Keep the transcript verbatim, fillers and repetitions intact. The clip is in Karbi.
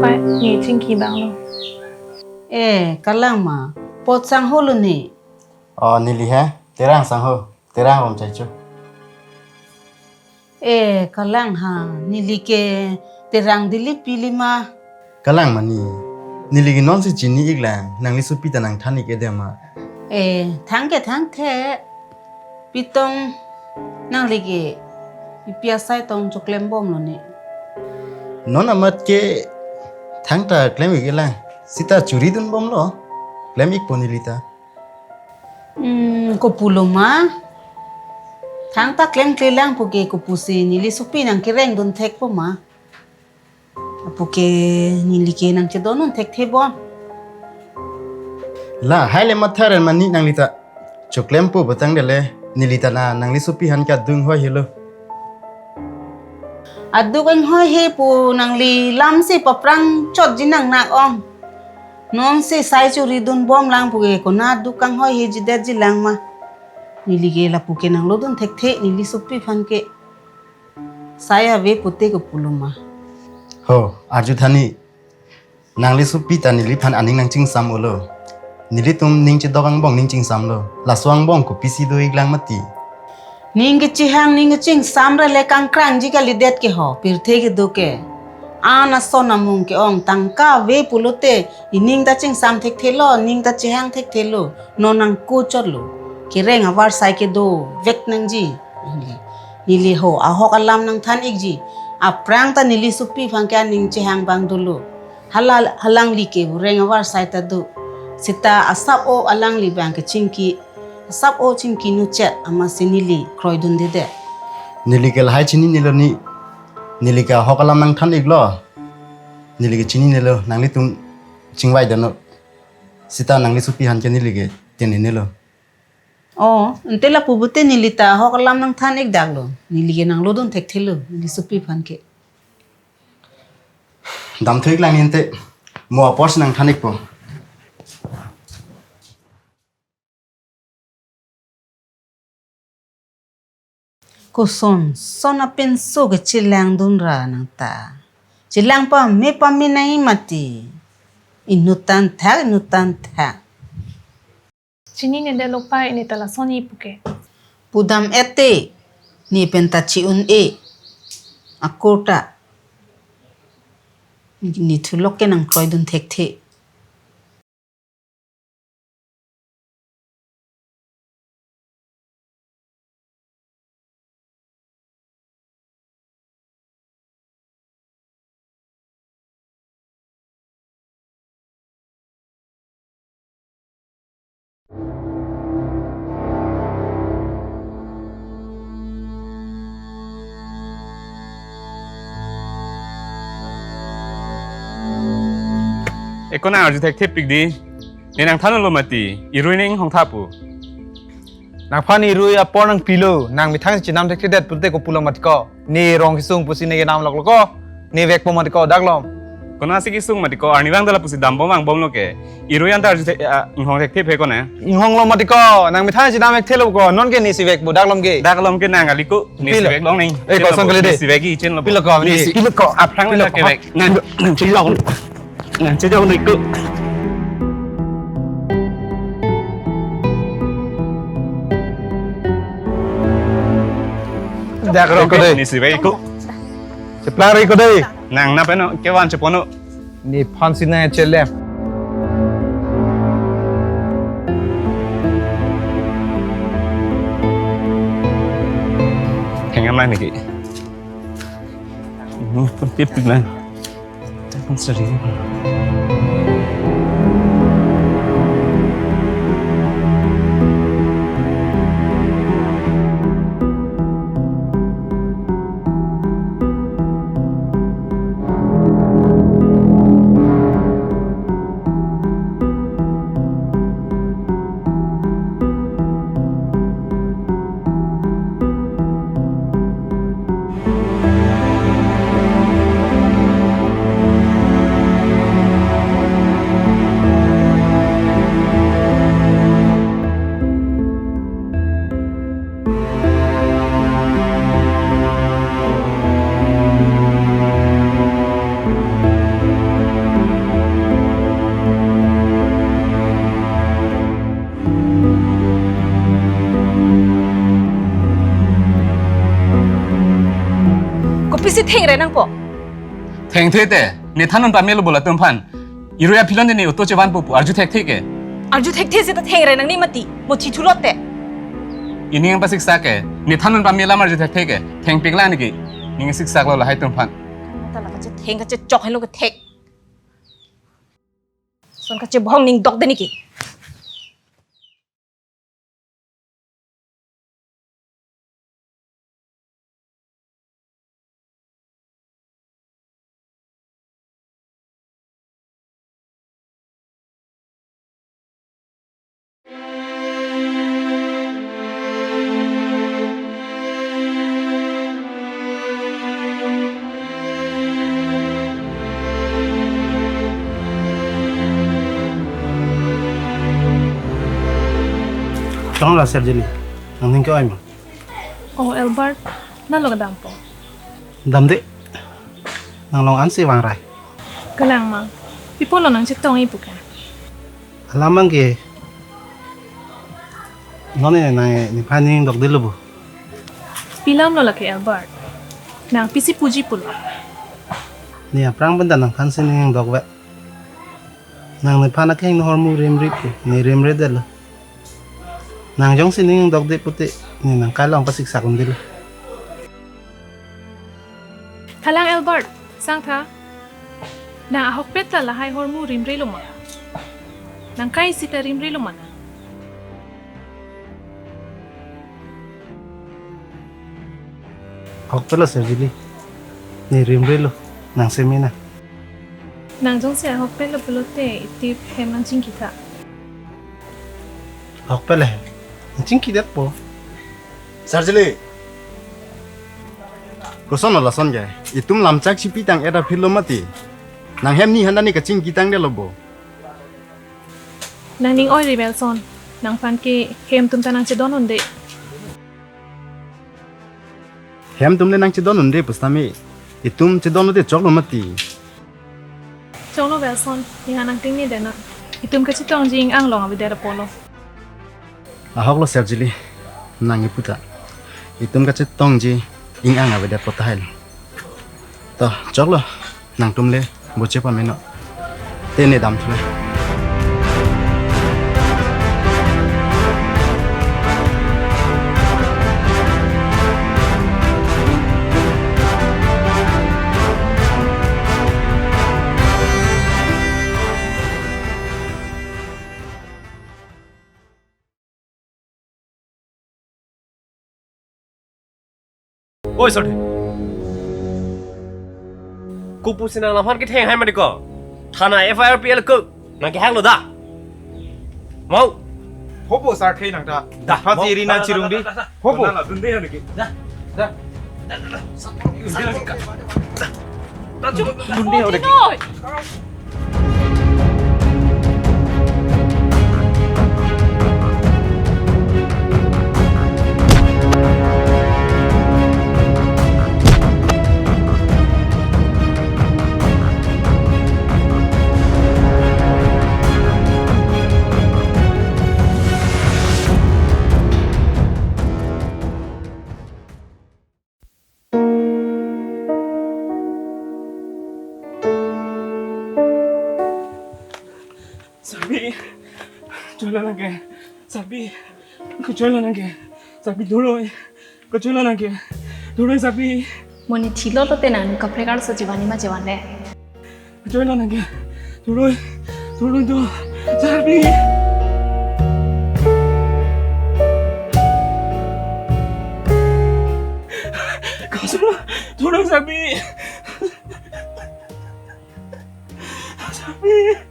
Pai, ne chingki abang lo. Eh, kalang ma, pot sangho lo ne? Oh, neli he, Terang sangho, Terang Rongchaicho. Eh, kalang ha, neli ke Terang Dilip pili ma? Kalang mani, neli ke nonsi chini iklang, nangli sopi ta nangthan ik-e de ma? Eh, thang ke thangthe. Pitong nangli ke ipi asai tong choklem bom lo ne? Non amat ke thangta klem ik-e lang. Sita churi dun bom lo. Klem ikpo neli ta. Hmm, kopulo ma? Thangta klemkle lang puke kopusi neli sopi nangkereng dun thekpo ma? Puke neli ke nangchedon un thekthe bom. La, hai le matha ren mani nangli ta. Choklempo batang dele, neli ta na nangli sopi aphan ke adung hoi helo. Adung anghoi he pu nangli lamsi paprang chotji nang nak ong. Nonsi sai churi dun bom lang puke kona adung kanghoi he jidet ji lang ma? Neli ke lapu ke nanglo dun thekthe neli sopi aphan ke. Sai ave pute kopulo ma? Ho, arju thani. Nangli sopi ta neliphan aning nangchingsam-olo. Nelitum ning chedok angbong ning chingsamlo. Laso angbong kopisi do iklang mati? Ning kechihang ning kechingsam re le kangkrangji kalidet ke ho, pirthe kedo ke. An ason amung ke-ong tangka ave pulote, ining ta chingsam thekthelo, ning ta chihang thekthelo, non nangko chotlo. Kereng avarsai kedo vek nangji. Neli, neli ho, ahok alam nangthan ikji. Aphrang ta neli sopi aphan ke aning chihang abang dolo. Hala, halangli ke reng avarsai ta do. Sita asap-o alangli abang ke chingki. Asap-o chingki nuchet amatsi neli kroidunde de. Neli ke lahai chininelo ni. Neli ke ahok alam nangthan iklo. Neli ke chininelo, nanglitum chingvai dano. Sita nangli sopi aphan ke neli ke tenenelo. Oh, ante lapu pute neli ta ahok alam nangthan ik daklo. Neli ke nanglo dun thekthelo, neli sopi aphan ke. Damthu iklang ni ante, mo apor si nangthan ikpo. Koson, son apinso ke chelang dun ra nang ta. Chelang pame pame nai mati. Inut than thak, inut than thak. Chinine detlo pai, ne ta lason-i puke. Pudam ete, ne pen ta chi-un-e. Akur ta. Ne thulok ke nangkroidun thekthe. Eko nang arju thekthepik di. Ne nangthanlo mati. Irui ne inghong tha pu. Nangphan irui apor nangpilo, nang methang chenam thekthedet pute kopulo mati ko. Ne rong kesung pusi ne kenam loklo ko. Ne vekpo mati ko, daklom. Konatsi kesung mati ko, arnivang dala pusi dambom vangbomlo ke. Irui anta arju thek, ah, inghong thekthep he ko ne. Inghonglo mati ko, nang methang chenam thekthelo ko, non ke nesi vekpo, daklom ke. Daklom ke nang kali ko, nesi Pilo. Vek long neng. Eh, kosong kali de. Nesi vek ichin lo. Pilo ko, nesi. Pilo ko. Aphrang pilo le ko. Ke vek. Nang, nang chejok lo. Nang chejok lo ko. Dak rong ko de. Nesi vek ko. Cheplang ri ko dei. Nang nap eno kevan chepono. Nephan si nang chelem. Thengam lang niki. Hmm, pun tip lang. Isi thengre nangpo. Thengthe te, ne than un pamelo bo latum aphan. Iru aphi lon ne auto chevanpo pu arju thekthe ke. Arju thekthe seta thengre nang ne mati. Mo thi thulot te. Ining pasiksak ke, ne than un pamela arju thekthe ke. Thengpiklang niki. Ning siksak lo lahai atum aphan. Mata la kachetheng kachechok helo kethek. Son kachebohong ning dokde niki. Tong la Sergeli, nangning ke-oi ma? Oh, Albert, nalo kedampo? Damde, nang long ansi vangrai. Kalang ma, pi apotlo nangchetongji pu ke? Alam abang ke, non ne nang nephan ning dokdelo bo. Pi alamlo lake Albert, nang pisi puji pulo? Ne aphrang pen ta nangphan si ning dokve. Nang nephan akehingno ahormu rimri pu, ne rimredetlo. Nang jongsi ning dokde pute, ne nang kailong pasiksak undelo. Kalang Albert, sangtha. Nang ahokpet ta lahai ahormu rimrelo ma? Nang kai sita rimrelo ma nang? Ahokpetlo Sergeli. Ne rimrelo, nang semena. Nang jongsi ahokpetlo pulote itip hem nangchingkitha. Ahokpet le, nangchingkidetpo. Sergeli. Kosonlo lason ke, itum lamchak chipi tang-et aphi lo mati. Nang hem ne handa ne kachingki tangdetlo bo. Nangning oi ri Belson, nangphan ke hem atum ta nangchedon unde. Hem atum le nangchedon unde pusitame, itum chedon unde choklo mati. Choklo Belson, nang nangtingne dena. Itum kachetongji ing-ang long avedet apotlo. Ahoklo Sergeli, nang iputa. Itum kachetongji ing-ang avedet apot tahai lo. To, choklo, nangtum le boche pameno. Te ne damthu le. Oi, sorry. Kopusi nang lamhan ketheng hai mati ko? Thana F I R pi-et ko. Nang kehanglo da. Mau. Hopo sar khei nang ta. Da, Phaji mau. Ri nang Da, da, chirung da, di. Da, da, da. Hopo. Nang la dunde ho niki. Da. Da. Da, da, da. Dunde ho niki. Dunde ho niki. Sabi, kachoilo nang ke. Sabi, kachoilo nang ke. Sabi, dhuroi, kachoilo nang ke. Dhuroi, Sabi. Mo ne thilo lote nang kaprek arloso chevanji ma chevanle. Kachoilo nang ke. Dhuroi, dhuroi do. Sabi. Kachoilo, dhuroi Sabi. Sabi.